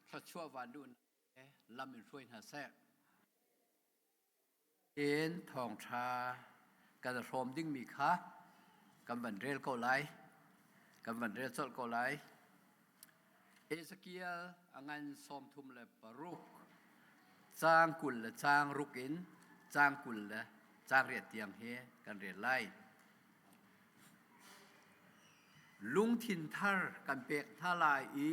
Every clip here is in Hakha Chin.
Thluachuah van duhnak he lam in hruai hna seh. In thawngṭha kan hrawm dingmi kha kan van rel ko lai. Kan van rel colh ko lai. Ezekiel a ngan 36 caang 20 le caang ruk in caang 20 le caang riat tiang hi kan rel lai. Lungthin thar kan pek hna lai i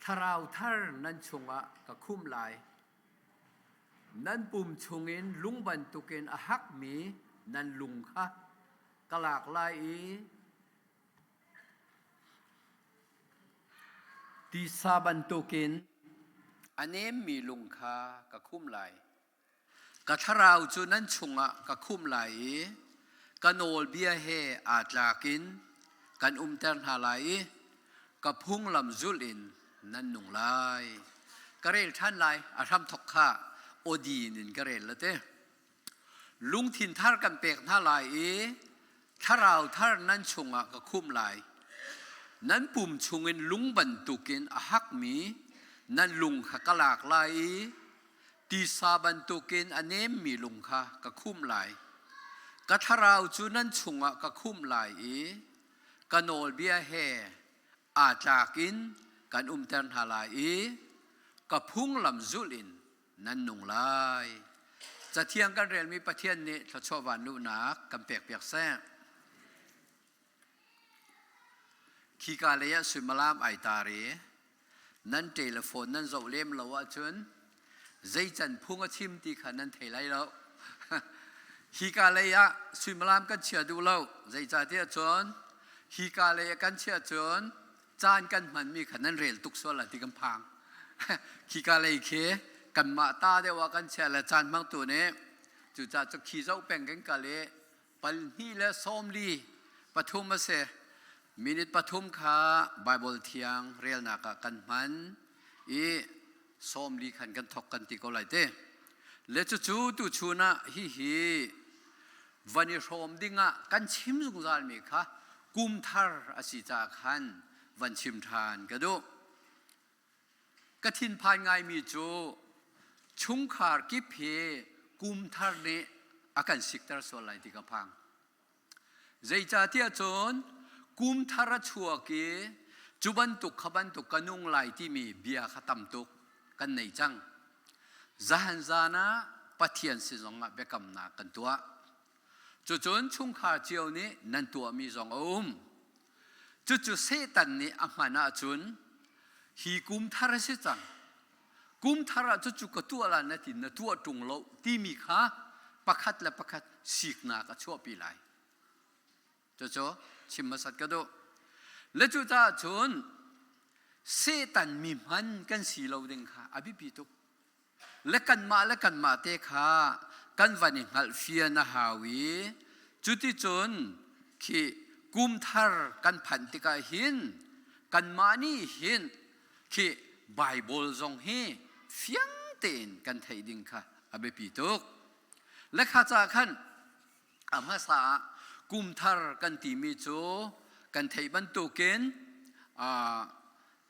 thlarau thar nan chungah ka khumh lai. Nan pum chungin lung bantukin a hakmi nan lung kha ka lak lai i tisa bantukin a nemmi lung kha ka khumh lai. Ka thlarau cu nan chungah ka khumh lai i ka nawlbia he aa tlak in kan umter hna lai i ka phunglam zulh in nan nung lai. Ka rel ṭhan lai, a hramthawk kha awdin in ka rel la te. Lungthin thar kan pek hna lai i thlarau thar nan chungah ka khumh lai. Nan pum chungin lung bantukin a hakmi nan lung kha ka lak lai i tisa bantukin a nemmi lung kha ka khumh lai. Ka thlarau cu nan chungah ka khumh lai i ka nawlbia he aa tlak in kan umter hna lai i ka phunglam zulh in nan nung lai. Cathiang kan relmi Pathian nih thluachuah vanluhnak kan pekpiak seh. Khika lei ah suimilam ai tar i nan telephone nan zoh lem lo ahcun zei can phung a chim ti kha nan thei lai lo. Hika lei ah suimilam kan chia duh lo. Zeicahtiah cun hika lei ah kan chiah cun caan kan hmanmi kha nan rel tuk sual lai ti kan phang. Khika lei khi kanmah ta deuh ah kan chia le caan hmangtu nih cucaah cu khi zoh peng kan kal i palhnih le sawmli pathum a si. Minute pathum kha Baibal thiang relnak ah kan hman i sawmli khan kan thok kan ti ko lai te. Le cucu tuchun ah hihi van i hrawm dingah kan chim zungzalmi kha kum thar a si caah khan van chim ṭhan ka duh. Ka thinphan ngaimi cu chungkhar kip hi kum thar nih a kan sikter sual lai ti ka phang. Zeicahtiah cun kum thar a chuak i cu bantuk kha bantuk ka nung lai timi bia kha tam tuk kan nei cang. Zahan zan ah Pathian sin zongah biakamnak kan tuah. Cucun chungkhar cio nih nan tuahmi zong a um. Cucu Satan nih a hman ahcun hi kum thar a si cang. Kum thar ah cucu ka tuah la na ti na tuah ṭung lo timi kha pakhat le pakhat siknak a chuahpi lai. Cucu chim hmasat ka duh. Le cucaah cun Satan mi hman kan si lo ding kha a biapi tuk. Le kanmah le kanmah te kha kan van i hngalhfian a hau i cuticun khi kum thar kan phanh tikah hin kanmah nih hin khi Baibal zong hi fiang tein kan theih ding kha a biapi tuk. Le kha ca khan a hmasa ah kum thar kan timi cu kan theih bantukin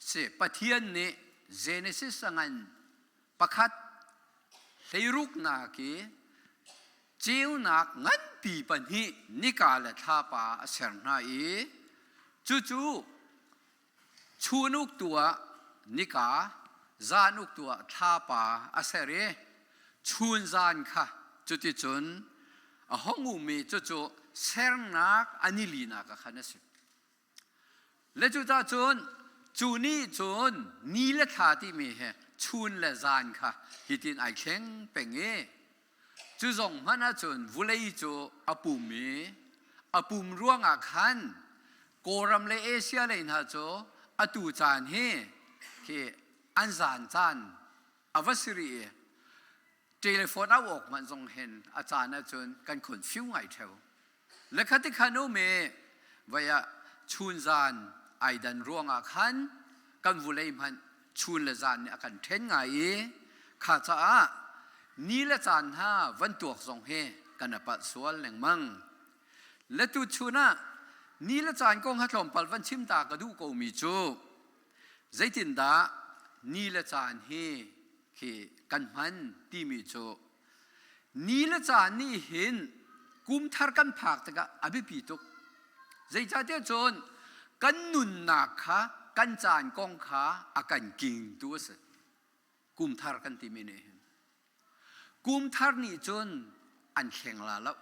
si Pathian nih Genesis a ngan pakhat hleiruknak i ceunak nganpi pahnih nika le thlapa a ser hna i cucu chun uktu ah nika zan uktu ah thlapa a ser i chun zan kha cuticun a hong ummi cucu sernak a nilinak ah khan a si. Le cucaah cun cu nih cun ni le thla timi he chun le zan kha hitin ai thleng peng i cu zong hmanh ahcun vulei cu a pum i a pum ruangah khan Kawlram le Asia lei hna cu atu caan hi khi an zan caan a va si rih i telephone au awk hmanh zong hin a caan ahcun kan khon fiu ngai ṭheo. Le khati khan um i vai ah chun zan ai dan ruangah khan kan vulei hmanh chun le zan nih a kan ṭhen ngai i kha caah ni le caan hna van tuak zong hi kan a palh sual lengmang. Le tu chun ah ni le caan kong ha tlawmpal van chim ta ka duh komi cu. Zeitindah ni le caan hi khi kan hman timi cu ni le caan nih hin kum thar kan phak tikah a biapi tuk. Zeicahtiah cun kan nunnak kha kan caan kong kha a kan kingtu a si. Kum thar kan timi nih hin. Kum thar nih cun an thleng la lo.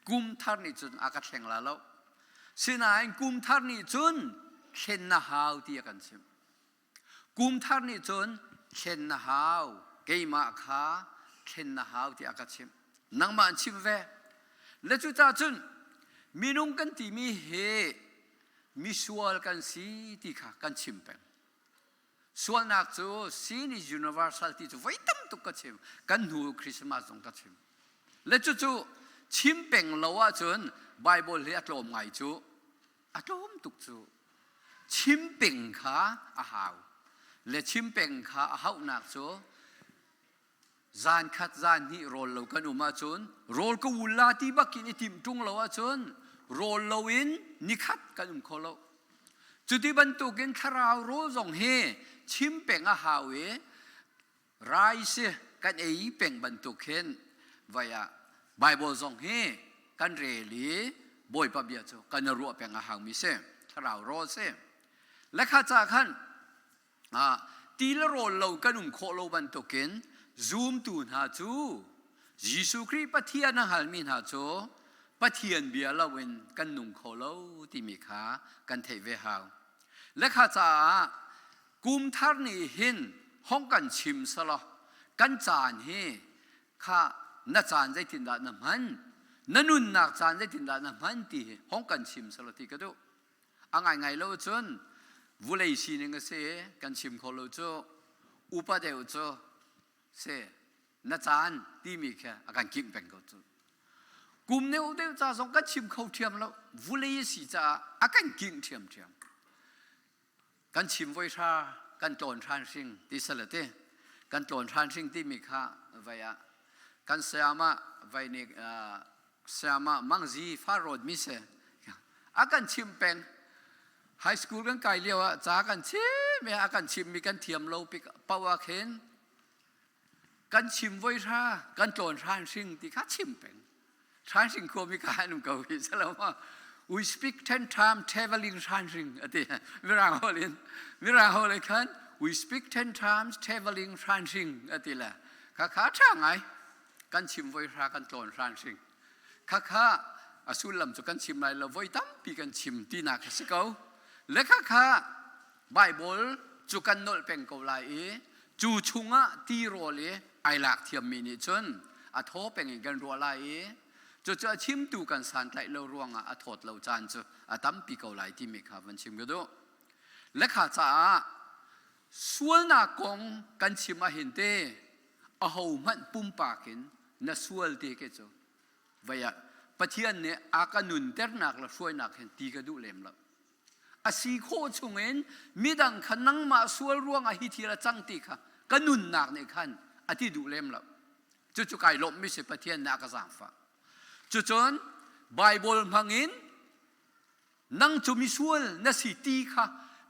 Kum thar nih cun a ka thleng la lo. Sinain kum thar nih cun thlen na hau ti a kan chimh. Kum thar nih cun thlen na hau, keimah kha thlen na hau ti a ka chimh. Nangmah an chimh ve. Le cucaah cun minung kan timi hi misual kan si ti kha kan chim peng. Sualnak cu sin is universal ti cu voi tam tuk ka chim. Kan hnu Christmas zong ka chim. Le cucu chim peng lo ahcun Bible hi a tlawm ngai cu. A tlawm tuk cu. Chim peng kha a hau. Le chim peng kha a hauhnak cu zan khat zan hnih rawl lo kan um ahcun rawl ka ul la ti bakin i timh ṭung lo ahcun rawl loin nikhat kan um kho lo. Cuti bantukin thlarau rawl zong hi chim peng a hau i rice kan ei peng bantuk hin vai ah Bible zong hi kan rel i Bawipa bia cu kan i ruah peng a haumi si thlarau rawl si. Lekha ca khan Ti le rawl lo kan um khawh lo bantukin zumtu hna cu Jesuh Khrih Pathian a hngalmi hna cu Pathian bia loin kan nung kho lo timi kha kan theih ve hau. Lekha caah kum thar nih hin hong kan chim selaw kan caan hi kha na caan zeitindah na hman na nunnak caan zeitindah na hman ti hi hong kan chim selaw ti ka duh. A ngaingai lo cun vulei sining a si kan chim kho lo cu upa deuh cu si na caan timi khi a kan kimh peng ko cu. Kum deuh deuh ca zong kan chim kho ṭhiam lo vulei si caah a kan kimh ṭhiamṭhiam. Kan chim voi hra kan tlawn hran hring ti sal ti kan tlawn hran hring timi kha vai ah kan sayama vai nih sayama mangzi fa rawt mi se a kan chim peng high school kan kai lio ah ca kan chim a kan chim mi kan thiam lo pik pawa khin kan chim voi hra kan tlawn hran hring ti kha chim peng hran hring khua mi ka an um ko hi salama we speak 10 time traveling hran hring ati mirang holin mirang hol khan we speak 10 times traveling hran hring ati la kha kha tha ngai kan chim voi hra kan tlawn hran hring kha kha a sullam cu kan chim lai lo voi tampi kan chim tinak a si ko le kha kha Bible cu kan nolh peng ko lai i cu chungah tirawl i ai lak thiammi nih cun a thaw peng in kan ruah lai i cucu a chimtu kan santlaih lo ruangah a thawt lo caan cu a tampi ko lai timi kha van chim ka duh. Lekha caah sualnak kong kan chim ahhin te aho hmanh pumpak in na sual te ke cu vei ah Pathian nih a ka nunternak le hruainak hin ti ka duh lem lo. A si khawh chungin midang kha nangmah sual ruangah hi thil a cang ti kha ka nunnak nih khan a ti duh lem lo. Cucu kai lawmhmi si Pathian nih a ka zaangfah. Cucun Bible hmangin nang cu misual na si ti kha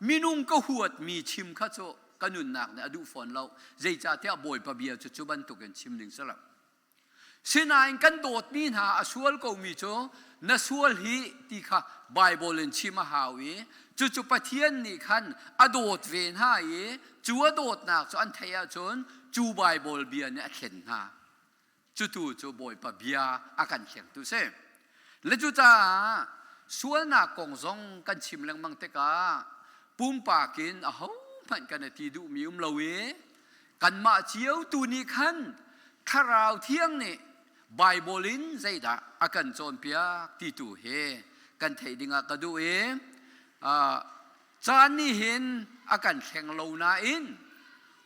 minung ka huatmi chim kha cu ka nunnak nih a duh fawn lo. Zeicahtiah Bawipa bia cu cu bantukin chim ding si lo. Sinain kan dawtmi hna a sual komi cu na sual hi ti kha Baibal in chim a hau i cucu Pathian nih khan a dawt ve hna i cu a dawtnak cu an theih ahcun cu Baibal bia nih a thlen hna. Cutu cu Bawipa bia a kan thlengtu si. Le cucaah sualnak kong zong kan chim lengmang tikah pumpak in ahohmanh kan i ti duhmi um lo i kanmah cio tu nih khan thlarau thiang nih Bible in zeidah a kan cawnpiak ti tu hi kan theih dingah ka duh i caan nih hin a kan thleng lo nain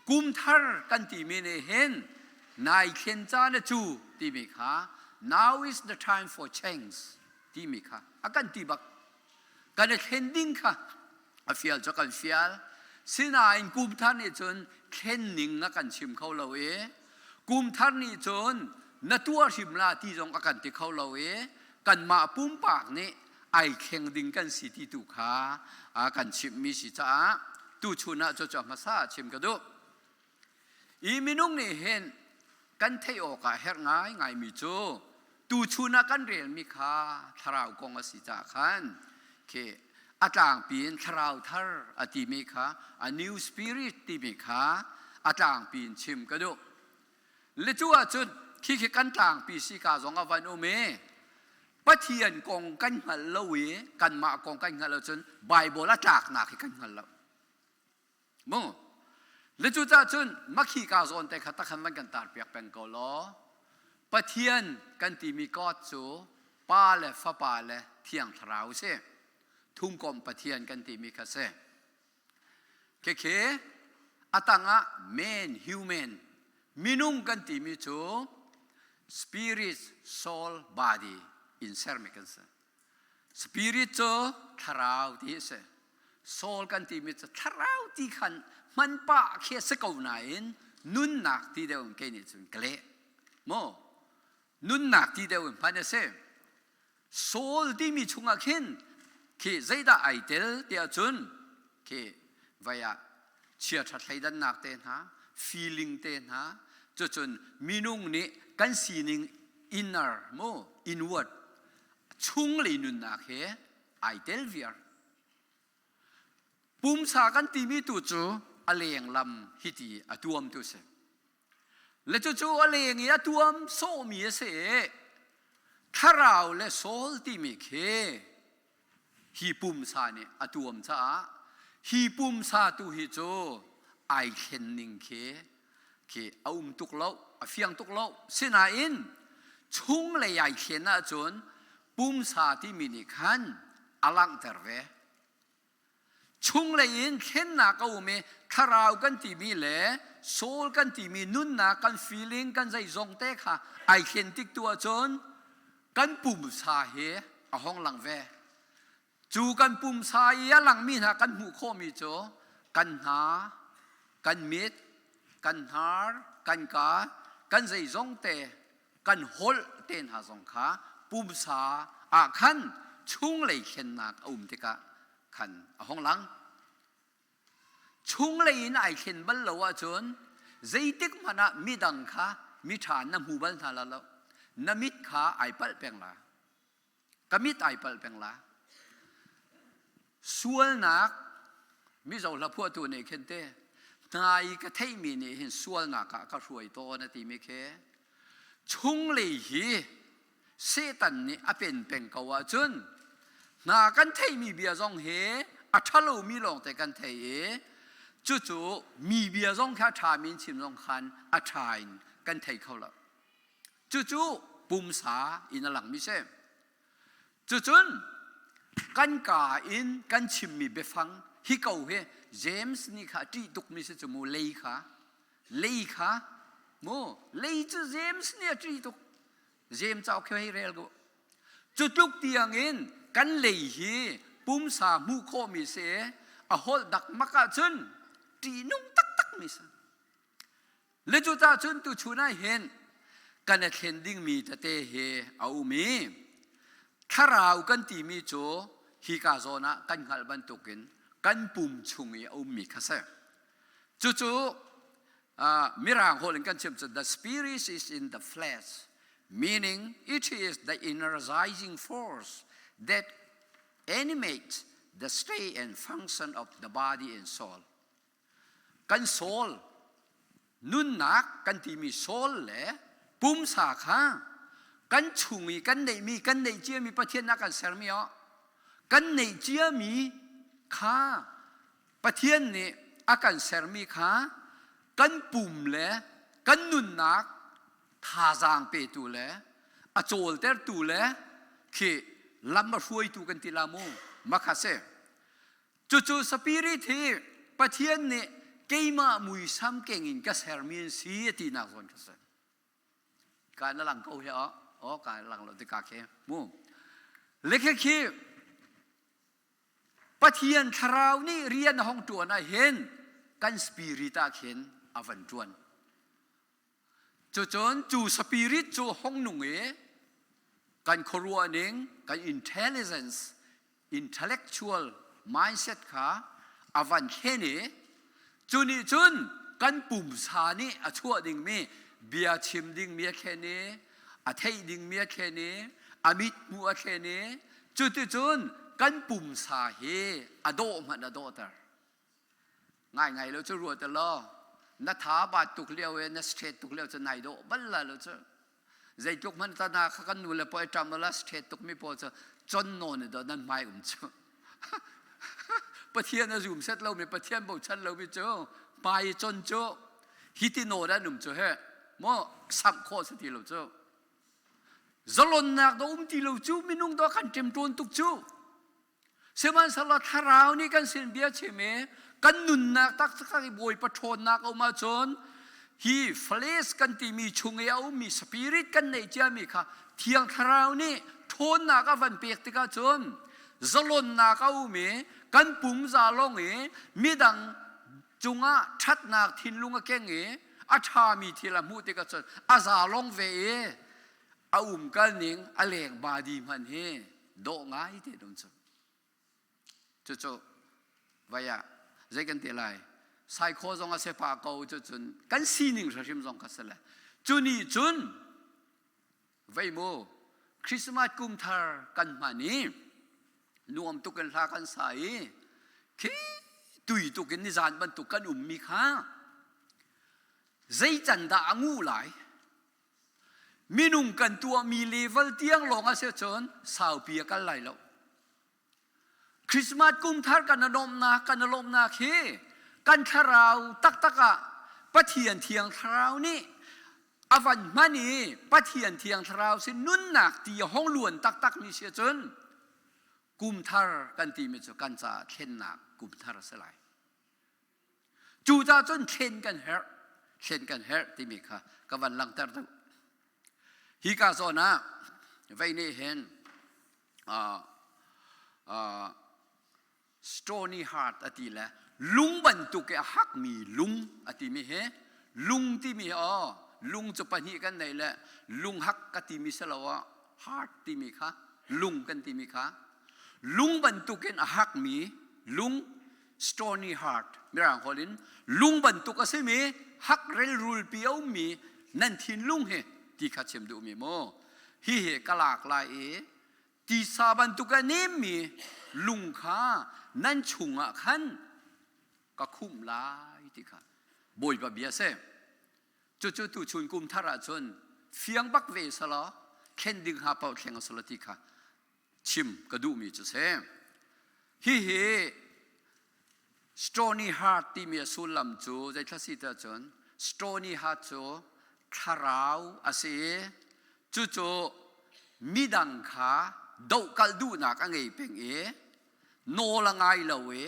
kum thar kan timi nih hin nai thlen caan a cu timi kha now is the time for change timi kha a kan ti bak kan i thlen ding kha a fial cu kan fial sinain kum thar nih cun thlen ning na kan chim kho lo i kum thar nih cun na tuah hrim la ti zong a kan ti kho lo i kanmah pumpak nih ai thleng ding kan si ti tu kha a kan chimhmi si caah. Tuchun ah cucu hmasa ah chim ka duh. I minung nih hin kan theih awkah herh ngaingaimi cu tuchun ah kan relmi kha thlarau kong a si caah khan khi a tlangpi in thlarau thar a timi kha, a new spirit timi kha a tlangpi in chim ka duh. Le cu ahcun khi khi kan tlangpi si ka zong a van um i Pathian kong kan hngal lo i kanmah kong kan hngalh ahcun Bible a tlaknak hi kan hngal lo. Mu. Le cucaah cun makhi ka zawn te kha takhan van kan tar piak peng ko law Pathian kan timi God cu Pa le Fapa le Thiang Thlarau si. Thumkomh Pathian kan timi kha si. Khekhe a tangah man, human, minung kan timi cu spirit, soul, body in sermi kan si. Spirit cu thlarau ti a si. Soul kan timi cu thlarau ti khan hman pah khi a si ko nain nunnak ti deuh in kei nih cun ka leh. Mu nunnak ti deuh in hman a si. Soul timi chungah khin khi zeidah ai tel tiah cun khi vai ah chiaṭha thleidannak te hna, feeling te hna, cucun minung nih kan sining inner mu inward chunglei nunnak he ai tel viar. Pumsa kan timi tu cu a lenglam hiti a tuam tu si. Le cucu a leng i a tuam sawhmi a si i thlarau le soul timi khi hi pumsa nih a tuam caah hi pumsa tu hi cu ai thlen ning khi khi a um tuk lo, a fiang tuk lo. Sinain chunglei ai thlen ahcun pumsa timi nih khan a langhter ve. Chunglei in thlennak a um i thlarau kan timi le soul kan timi nunnak kan feeling kan zeizong te kha ai thlen tik tu ahcun kan pumsa hi a hong lang ve. Cu kan pumsa i a langmi hna kan hmuh khawhmi cu kan hna, kan mit, kan hnar, kan ka, kan zeizong te, kan holh te hna zong kha pumsa ah khan chunglei thlennak a um tikah khan a hong lang. Chunglei in ai thlen bal lo ahcun zeitik hmanh ah midang kha miṭha na hmu bal hna la lo. Na mit kha ai palh peng la. Ka mit ai palh peng la. Sualnak Mizo hla phuahtu nih khin te hna i ka theihmi nih hin sualnak ah ka hruai tawn a timi khi chunglei hi Satan nih a pen peng ko ahcun hna kan theihmi bia zong hi a ṭhalomi lawngte kan thei i cucu mi bia zong kha a ṭhami in chim zong khan a ṭha in kan thei kho lo. Cucu pumsa in a langmi si. Cucun kan kaa in kan chimmi biafang hi ko hi James nih kha a ṭih tukmi si cu mu lei kha lei kha mu lei cu James nih a ṭih tuk. James cauk khi hei rel ko. Cu tluk tiang in kan lei hi pumsa hmuh khawhmi si a holh dakmak ahcun ṭihnung taktakmi si. Le cucaah cun tuchun ah hin kan i thlen dingmi tete hi a um i thlarau kan timi cu hika zawn ah kan hngalh bantukin kan pum chung i a ummi kha si. Cucu Mirang holh in kan chim cu the spirit is in the flesh, meaning it is the energizing force that animates the state and function of the body and soul. Kan soul, nunnak kan timi soul le pumsa kha kan chung i kan neihmi, kan neih ciami Pathian a kan sermi oh, kan neih ciami kha Pathian nih a kan sermi kha kan pum le kan nunnak thazaang petu le a cawltertu le khi lam a hruaitu kan ti la mu makha si. Cucu spirit hi Pathian nih keimah muisam keng in ka sermi an si a tinak zawn kha si. Ka na lang ko hi o, o ka lang lo tika khi mu. Le khi khi Pathian thlarau nih rian a hong ṭuan ah hin kan spirit ah khin a van ṭuan. Cucun cu spirit cu hong nung i kan khuaruah ning, kan intelligence, intellectual mindset kha a A van thlen i cu nih cun kan pumsa nih a chuah dingmi bia chim dingmi a thlen i a theih dingmi a thlen i a mit hmuh a thlen i cuticun kan pumsa hi a dawh hmanh a dawhter. Ngaingai lo cu ruat law na tha bat tuk lio i na straight tuk lio cu nai dawh bal la lo cu. Zeitluk hmanh ta na kha kan nu le pa ṭam la straight tuk mi pawl cu chon nawn i do nan hmai um cu. Pathian a zum set lomi Pathian bochan lomi cu hmai i chon cu hi ti nawl an um cu he maw samh khawh si ti lo cu. Zalonnak do um ti lo cu minung do kan ṭemṭawn tuk cu. Sihmanhsehlaw thlarau nih kan sin bia chim i kan nunnak taktak i Bawipa ṭhawnnak a um ahcun hi flesh kan timi chung i a ummi spirit kan neih ciami kha Thiang Thlarau nih ṭhawnnak a van pek tikah cun zalonnak a um i kan pum za lawng i midang cungah ṭhatnak thinlung a keng i a ṭhami thil a hmuh tikah cun a za lawng ve i a umkal ning a leng badi hmanh hi dawh ngai te dum cu. Cucu vai ah zei kan ti lai saikhaw zong a se pa ko cu cun kan sining hrim zong kha si le cu nih cun vei mu Christmas kum thar kan hman i nuam tuk in hla kan sa i khi tui tuk in nizan bantuk kan ummi kha zei can dah a ngu lai Minung kan tuahmi level tiang lawng a si cun saupi a kal lai lo. Christmas kum thar kan lawmhnak kan lawmhnak hi kan thlarau taktak ah Pathian thiang thlarau nih a van hman i Pathian thiang thlarau sin nunnak ti a hong luan taktak mi si cun kum thar kan timi cu kan caah thlennak kum thar a si lai. Cucaah cun thlen kan herh, thlen kan herh timi kha ka van langhter deuh. Hi ka zawn ah vei nih hin uh, uh, stony heart a ti le lung bantuk i a hakmi lung a timi hi lung timi hi aw lung cu pahnih kan nei le lung hak ka timi si lo ah heart timi kha lung kan timi kha lung bantukin a hakmi lung stony heart mirang holh in lung bantuk a simi hak relrulpi a ummi nan thinlung hi ti kha chim duhmi mu hi hi ka lak lai i tisa bantuk a nemmi lung kha nan chungah khan ka khumh lai ti kha bawipa bia si cucu tuchun kum thar ah cun fiang bak ve selaw thlen ding ha paoh thleng selaw ti kha chim ka duhmi cu si. Hihi stony heart timi a sullam cu zeithla si tiah cun stony heart cu thlarau a si i cucu midang kha dohkalh duhnak a ngei peng i nawl a ngai lo i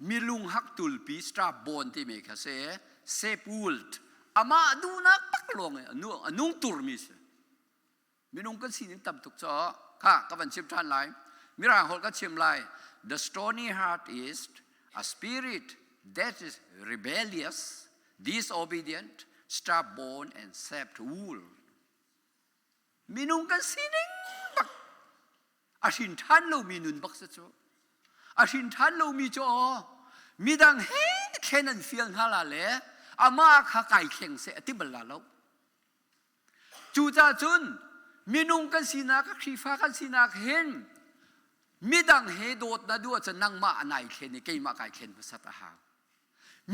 milung hak tulpi starbon timi kha si sepult amah duhnak tak lawng i a nung turmi si. Minung kan sining tam tuk caw kha ka van chim ṭhan lai. Mirang holh ka chim lai. The stony heart is a spirit that is rebellious, disobedient, stubborn and self-rule. Minung kan sining bak a hrin ṭhan lomi nun bak si cu. A hrin ṭhan lomi cu aw midang he thlen an fial hna la le amah kha kai thleng seh a ti bal la lo. Cucaah cun minung kan sinak, Khrihfa kan sinak hin midang he dawt na duh ahcun nangmah a nai thlen i keimah kai thlen hmasat a hau.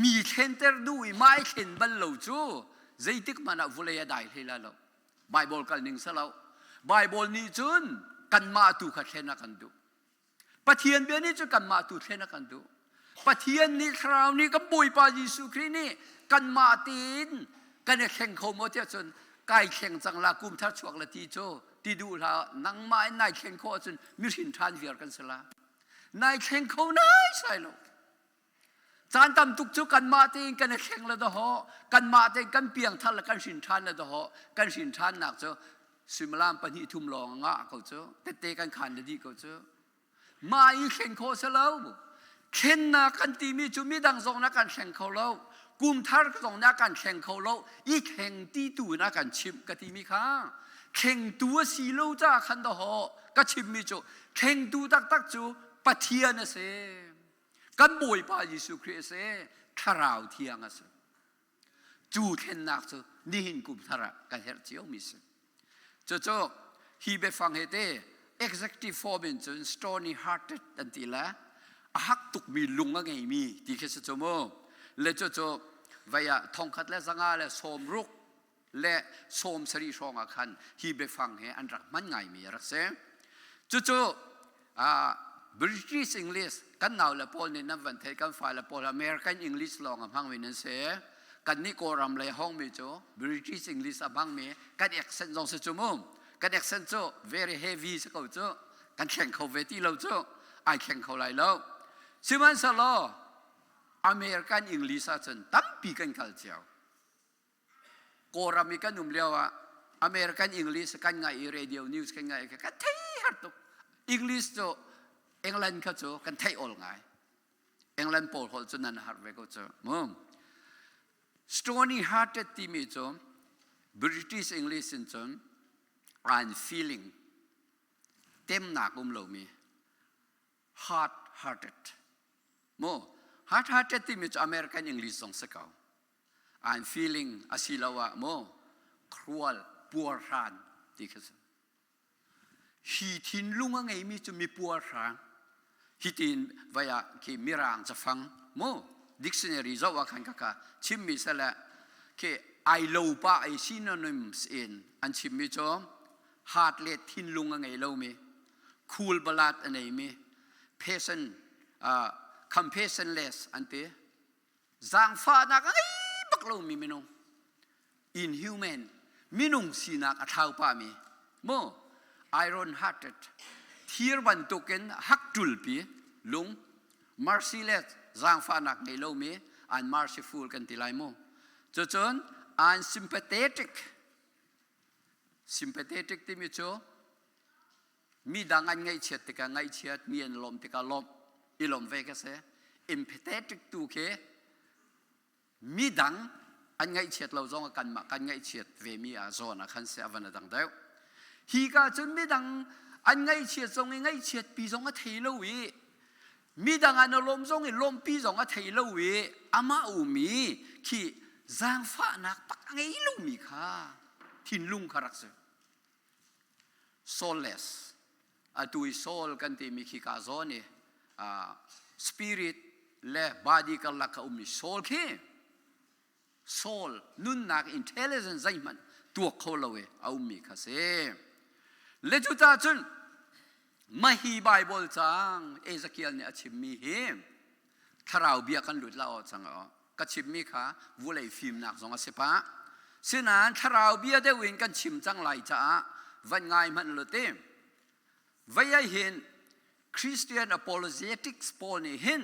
Mi thlenter duh i mai thlen bal lo cu zeitik hmanh ah vulei a dai hlei lai lo. Bible kal ning si lo. Bible nih cun kanmah tu kha thlen a kan duh. Pathian bia nih cun kanmah tu thlen a kan duh. Pathian nih Thlarau nih kan Bawipa Jesuh Khrih nih kanmah tein kan i thleng kho maw tiah cun kai thleng cang la kum thar chuak la ti cu ti duh hlah nangmah in nai thleng khawh ahcun mihrin ṭhan viar kan si la. Nai thleng kho nai sai lo. Caan tam tuk cu kanmah tein kan i thleng le dawhawh, kanmah tein kan piangthar le kan hrin ṭhan le dawhawh, kan hrin ṭhannak cu suimilam pahnih thum lawng a ngah ko cu, tette kan khan le dih ko cu. Mah i thlen khawh si lo. Thlennak kan timi cu midang zong na kan thleng kho lo. Kum thar zong na kan thleng kho lo. I thleng ti tu na kan chimh ka timi kha. Thlengtu a si lo caah khan dawhawh ka chimmi cu thlengtu taktak cu Pathian a si. Kan Bawipa Jesuh Khrih a si. Thlarau Thiang a si. Cu thlennak cu nihin kum thar ah kan herh ciomi si. Cucu hi biafang he te executive form in cun stony hearted an ti le a hak tukmi lung a ngeimi ti khi si cu mu. Le cucu vei ah thongkhat le zanga le sawmruk le 70 hrawng ah khan hi biafang he an rak hman ngaimi a rak si. Cucu British English kan nau le pawl nih nan van theih kan fale pawl American English lawng a hmangmi nan si. Kan nih Kawlram lei hongmi cu British English a hmangmi kan accent zong si cu mu. Kan accent cu very heavy si ko cu. Kan thleng kho ve ti lo cu. Ai thleng kho lai lo. Sihmanhsehlaw American English ahcun tampi kan kal cio. Kawlram i kan um lio ah American English kan ngaih i radio news kan ngaih i kan thei har tuk. English cu England kha cu kan theih awl ngai. England pawl holh cu nan har ve ko cu. Mu. Stony hearted timi cu British English in cun unfeeling temnak um lomi hard hearted mu hard hearted timi cu American English zong si ko. I'm feeling asiloah maw cruel puarhrang ti kha si. Hi thinlung a ngeimi cu mi puarhrang hitin vai ah khi mirang cafang mu dictionary zoh ah khan kaka chimmi sele khi ai lo pa ai synonyms in an chimmi cu heart le thinlung a ngei lomi cool blood a neimi patient compassionless an ti. Zaangfahnak a ngei bak lomi minung, inhuman, minung sinak a thlau pahmi, mu iron hearted, thir bantukin hak ṭulpi lung, merciless, zaangfahnak ngei lomi, unmerciful kan ti lai mu. Cucun unsympathetic, sympathetic timi cu Midang an ngaihchiat tikah ngaihchiat, mi an lawmh tikah lawmh, i lawmh ve ka si. Empathetic tu khi midang an ngaihchiat lo zong ah kanmah kan ngaihchiat vemi ah zawn ah khan si a van a dang deuh. Hi ka cun midang an ngaihchiat zong i ngaihchiat pi zong a thei lo i midang an lawm zong i lawmpi zong a thei lo i amah umi khi zaangfahnak tak a ngei lomi kha thinlung kha rak si. Soulless. Atu i soul kan timi khi ka zawn i spirit le body karlak a ummi soul khi soul nunnak intelligence zeihmanh tuak kho lo i a ummi kha si. Le cucaah cun mahi Bible cang Ezekiel nih a chimmi hi thlarau bia kan lut la aw cang aw ka chimmi kha vulei fimnak zong a si pah. Sinain thlarau bia deuh in kan chim cang lai caah van ngai hmanh lu ti. Vei ai hin Christian apologetics pawl nih hin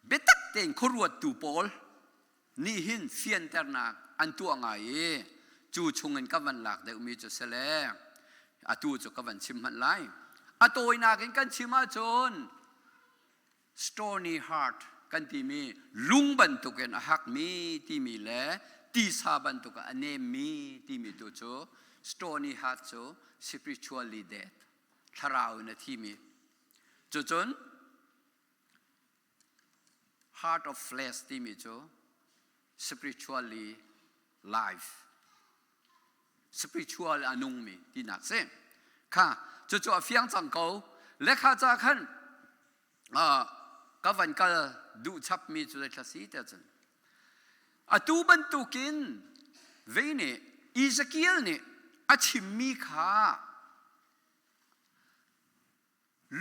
biatak tein khuaruattu pawl nih hin fianternak an tuah ngai i cu chungin ka van lak deuhmi cu si le atu cu ka van chim hmanh lai. A tawinak in kan chim ahcun stony heart kan timi lung bantukin a hakmi timi le tisa bantuk a nemmi timi tu cu stony heart cu spiritually dead thlarau in a thimi cucun heart of flesh timi cu spiritually life spiritual a nungmi tinak si kha cucu a fiang cang ko lekha ca khan ka van kal duh chapmi cu zeithla si te cun atu bantukin vei nih Ezekiel nih a chimmi kha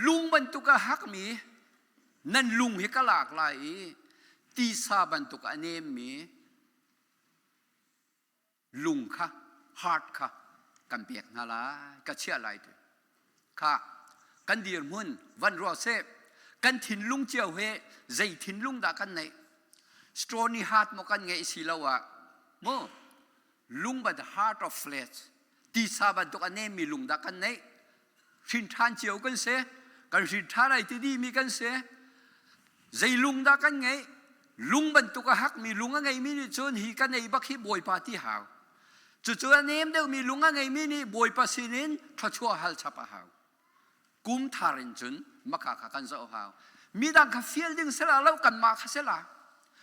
lung bantuk a hakmi nan lung hi ka lak lai i tisa bantuk a nemmi lung kha heart kha kan pek hna lai ka chiah lai ti kha kan dirhmun van ruah seh kan thinlung cio he zei thinlung dah kan neih stony heart maw kan ngeih si lo ah mu lung but heart of flesh tisa bantuk a nemmi lung dah kan neih hrin ṭhan cio kan si kan hrin ṭhan ai ti dihmi kan si zei lung dah kan ngeih lung bantuk a hakmi lung a ngeimi nih cun hi kan ei bak hi bawipa ti hau cucu a nem deuhmi lung a ngeimi nih bawipa sinin thluachuah hal chap a hau kum thar in cun maka kha kan zoh hau. Midang kha fial ding si la lo, kanmah kha si lai.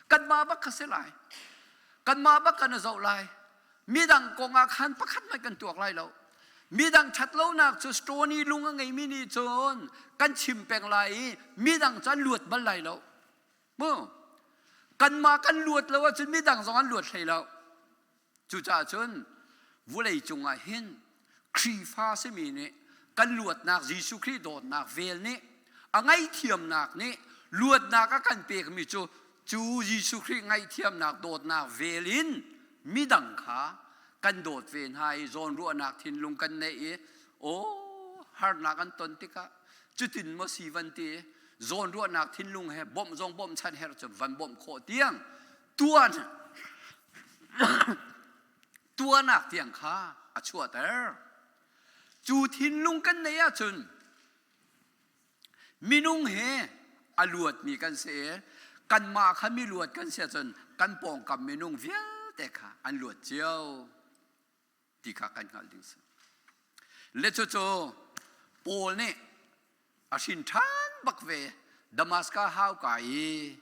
Kanmah bak kha si lai. Kanmah bak kan i zoh lai. Midang kong ah khan pakhat hmanh kan tuak lai lo. Midang ṭhatlonak cu stony lung a ngeimi nih cun kan chim peng lai i midang cu an luat bal lai lo. Mu? Kanmah kan luat lo ahcun midang zong an luat hlei lo. Cucaah cun vulei cungah hin Khrihfa simi nih kan luatnak Jesuh Khrih dawtnak vel nih a ngaihthiamnak nih luatnak a kan pekmi cu cu Jesuh Khrih ngaihthiamnak dawtnak vel in midang kha kan dawt ve hna i zawnruahnak thinlung kan neih i aw harnak an ton tikah cutin maw si van ti zawnruahnak thinlung he bawmh zong bawmhchanh herh cu van bawmh khawh tiang tuan tuanak tiang kha a chuahter. Cu thinlung kan neih ahcun minung he a luatmi kan si i kanmah kha mi luat kan si ahcun kan pawngkam minung vialte kha an luat cio ti kha kan hngalh ding si. Le cucu Paul nih a hrin ṭhan bak ve Damaskas hauka i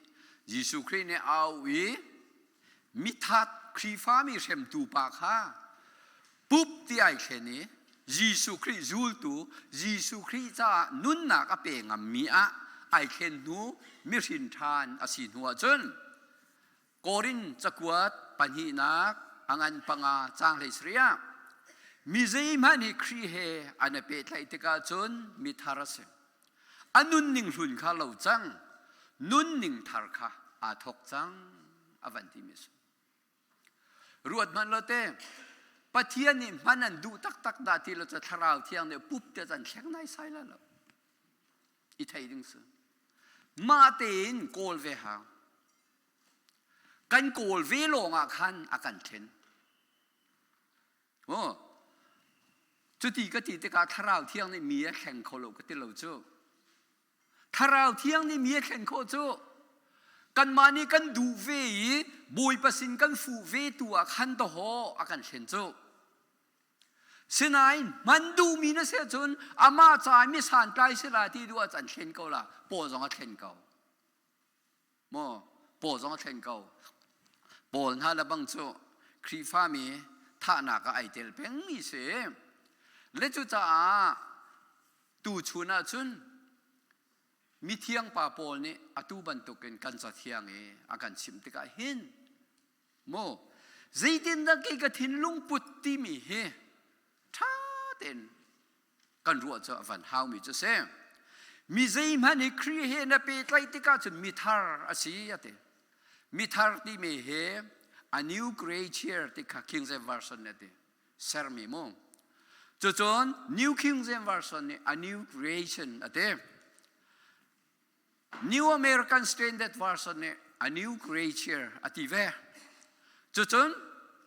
Jesuh Khrih nih a auh i mithat Khrihfami hremtu pa kha pup ti ai thlen i Jesuh Khrih zultu Jesuh Khrih caah nunnak a pe ngammi ah ai thlen hnu mihrin ṭhan a si hnu ahcun Korin cakuat pahnihnak a ngan panga caang 17 ah mi zeihmanh hi Khrih he an i pehtlaih tikah cun mi thar a si. A nunning hlun kha lo cang, nunning thar kha aa thawk cang a van timi a si. Ruat hmanh lo te, Pathian nih hman an duh taktak dah ti lo cu thlarau thiang nih pup te an thleng naisai lai lo. I thei ding si. Mah tein kawl ve hau. Kan kawl ve lawng ah khan a kan thlen. Oh, cuti ka ti tikah thlarau thiang nih mi a thleng kho lo ka ti lo cu. Thlarau thiang nih mi a thlen khawh cu. Kanmah nih kan duh ve i Bawipa sin kan fuh ve tu ah khan dawhaw a kan thlen cu. Sinain hman duhmi na si ahcun amah ca i mi santlai si la ti duh ah an thlen ko la, paw zong a thlen ko. Maw paw zong a thlen ko. Paul hna le bang cu Khrihfami thahnak ah ai tel pengmi si. Le cucaah tuchun ah cun mithiang pa Paul nih atu bantukin kan cathiang i a kan chimh tikah hin maw zeitindah kei ka thinlung put timi hi ṭha tein kan ruah cu a van haumi cu si. Mi zeihmanh hi Khrih he na pehtlaih tikah cun mithar a si a ti. Mithar timi hi a new creature ti kha King James Version nih a ti. Sermi mu. Cucun New King James Version nih a new creation a ti. New American Standard Version nih a new creature a ti ve. Cucun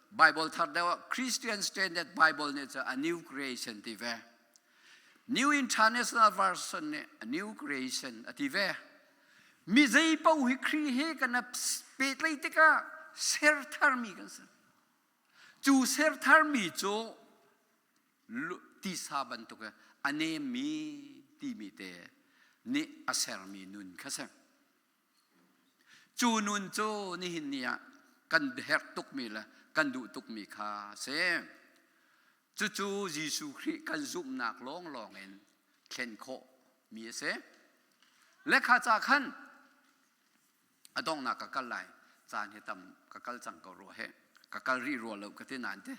Bible thar deuh ah Christian Standard Bible nih cu a new creation ti ve. New International Version nih a new creation a ti ve. Mi zei paoh hi Khrih he kan pehtlaih tikah ser tharmi kan si. Cu ser tharmi cu tisa bantuk a nemmi timi te nih a sermi nun kha si. Cu nun cu nihin ni ah kan herh tukmi le kan duh tukmi kha si. Cucu Jesuh Khrih kan zumhnak lawnglawng in thlen khawh mi a si. Le kha ca khan a donghnak ka kal lai caan hi tam ka kal cang ko rua he ka kal rih rua lo ka ti nain te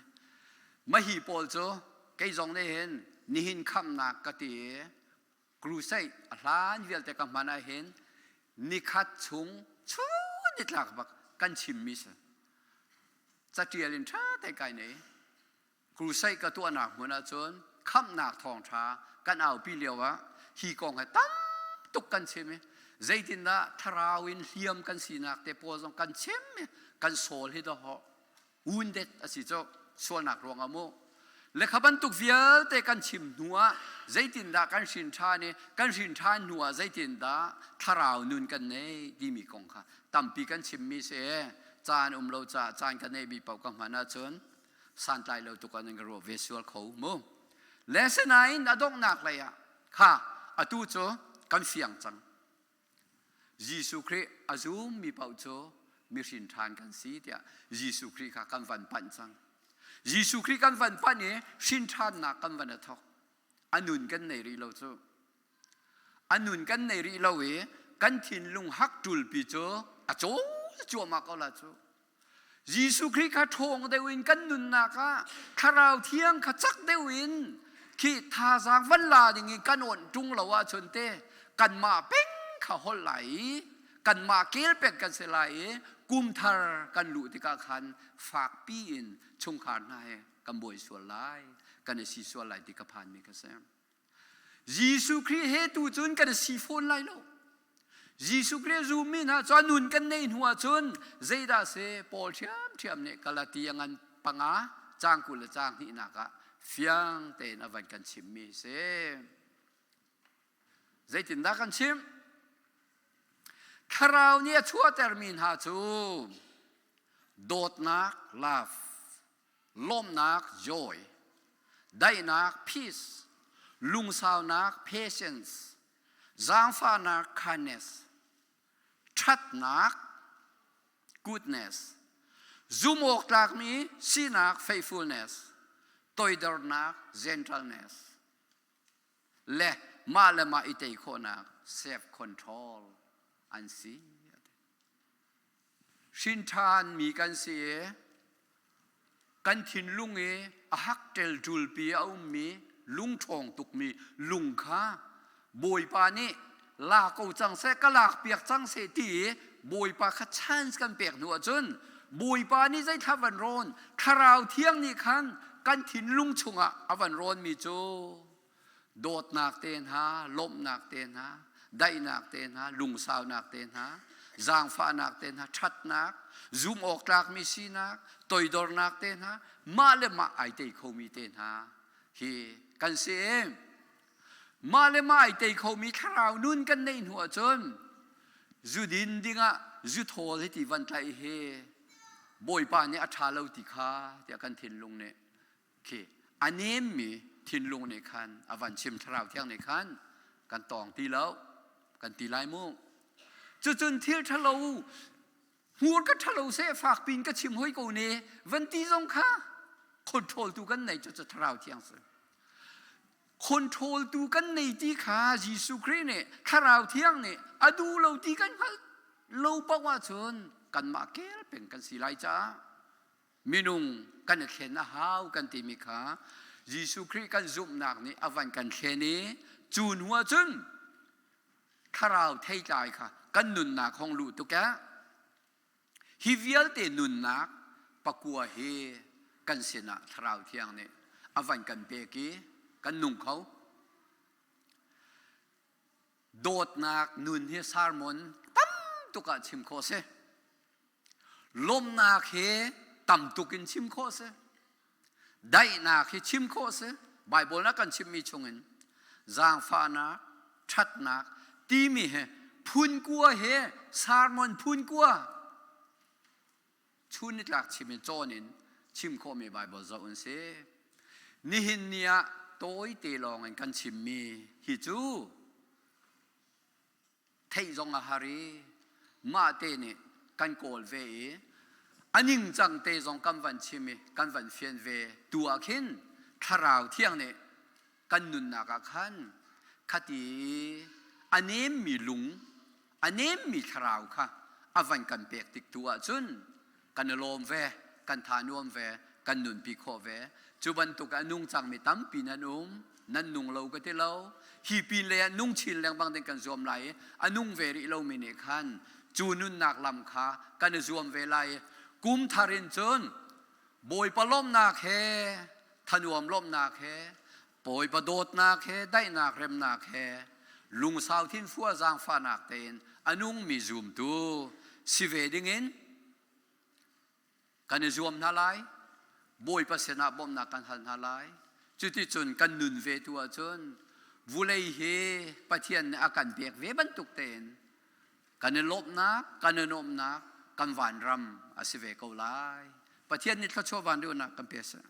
mahi pawl cu kei zong nih hin nihin khamnak ka ti i crusade a hlan vialte ka hman ah hin nikhat chung chun nitlak bak kan chimmi si catial in ṭha te kai nei Crusade ka tuahnak hmun ahcun khamhnak thawngṭha kan aupi lio ah hi kong he tam tuk kan chim i zeitindah thlarau in hliam kan sinak te pawl zong kan chim i kan soul hi dawh wounded a si cu sualnak ruangah mu le kha bantuk vialte kan chim hnu ah zeitindah kan hrin ṭhan i kan hrin ṭhan hnu ah zeitindah thlarau nun kan nei timi kong kha tampi kan chimmi si caan um lo caah caan ka neihmi paoh ka hman ahcun santlai lo tuk ah nan ka ruah ve sual kho mu le sinain a donghnak lei ah kha atu cu kan fiang cang. Jesuh Khrih a zummi paoh cu mihrin ṭhan kan si tiah Jesuh Khrih kha kan van panh cang. Jesuh Khrih kan van panh i hrin ṭhannak kan van a thawk. A nun kan nei rih lo cu. A nun kan nei rih lo i kan thinlung hak ṭulpi cu a cawl cuahmah ko la cu. Jesuh Khrih kha ṭhawng deuh in kan nunnak ah Thlarau Thiang kha cak deuh in khi thazaang van la ding in kan awnh ṭung lo ahcun te kanmah peng kha holh lai i kanmah kel pek kan si lai i kum thar kan luh tikah khan fakpi in chungkhar hna he kan buai sual lai kan i si sual lai ti ka phanmi ka si. Jesuh Khrih he tu cun kan si fawn lai lo. Jesuh Khrih zummi hna cu a nun kan neih hnu ahcun zeidah si Paul ṭhiamṭhiam nih Galatia ngan panga caang 20 le caang hnihnak ah fiang tein a van kan chimmi si. Zeitindah kan chim? Thlarau nih a chuahtermi hna cu dawtnak, love, lawmhnak joy, daihnak peace, lungsaunak patience, zaangfahnak kindness, ṭhatnak goodness, zumhawk tlakmi sinak faithfulness, toidornak gentleness, le mah le mah i tei khawhnak self control an si. Hrinṭhanmi kan si i kan thinlung i a hak ṭelṭulpi a ummi lungṭhawng tukmi lung kha Bawipa nih la ko cang seh, ka lakpiak cang seh ti i Bawipa kha chance kan pek hnu ahcun Bawipa nih zeithla van rawn Thlarau Thiang nih khan kan thinlung chungah a van rawnmi cu dawtnak te hna, lawmhnak te hna, daihnak te hna, lungsaunak te hna, zaangfahnak te hna, ṭhatnak, zumh awk tlakmi sinak, toidornak te hna, mah le mah ai tei khomi te hna hi kan si. Mah le mah ai tei khomi thlarau nun kan neih hnu ahcun zudin dingah zuthawl hi ti van tlaih hi Bawipa nih a ṭha lo ti kha tiah kan thinlung nih khi a nemmi thinlung nih khan a van chim. Thlarau Thiang nih khan kan tawng ti lo kan ti lai mu. Cucun thil ṭhalo hmur ka ṭhalo seh fak pin ka chim hoi ko ne van ti zong kha control tu kan nei. Cucu Thlarau Thiang si. Control tu kan nei ti kha Jesuh Khrih nih, Thlarau Thiang nih a duh lo ti kan hngalh lo paoh ahcun kanmah kel peng kan si lai caah minung kan i thlen a hau kan timi kha Jesuh Khrih kan zumhnak nih a van kan thlen i cu hnu ahcun thlarau theitlai kha kan nunnak hong luh tuk eh. Hi vialte nunnak pakua hi kan sinah Thlarau Thiang nih a van kan pek i kan nung kho. Dawtnak nun hi sermon tam tuk ah chim khawh si. Lawmhnak hi tam tuk in chim khawh si. Daihnak hi chim khawh si. Bible na kan chimmi chungin zaangfahnak, ṭhatnak timi he phun kua he sermon phun kua chun nitlak chim in cawn in chim khawhmi Bible zoh an si. Nihin ni ah tawite lawng in kan chimmi hi cu theih zong a har i mah te nih kan kawl ve i a ningcang te zong kan van chim i kan van fian ve tu ah khin Thlarau Thiang nih kan nunnak ah khan khati a nemmi lung, a nemmi thlarau kha a van kan pek tik tu ahcun kan i lawm ve, kan tha nuam ve, kan nunpi khawh ve. Cu bantuk a nung cangmi tampi nan um, nan nung lo ka ti lo. Hi pin lei ah nung chin lengmang ding kan zuam lai i a nung ve rih lomi nih khan cu nunnak lam kha kan i zuam ve lai i kum thar in cun Bawipa lawmhnak he, thanuam lawmhnak he, Bawipa dawtnak he, daihnak remnak he, lungsau thinfua zaangfahnak tein a nungmi zumtu si ve dingin kan i zuam hna lai. Bawipa sinah bawmhnak kan hal hna lai. Cuticun kan nun ve tu ahcun vulei hi Pathian nih a kan pek ve bantuk tein kan i lawmhnak, kan i nuamhnak, kan vanram a si ve ko lai. Pathian nih thluachuah van riunak kan pe seh.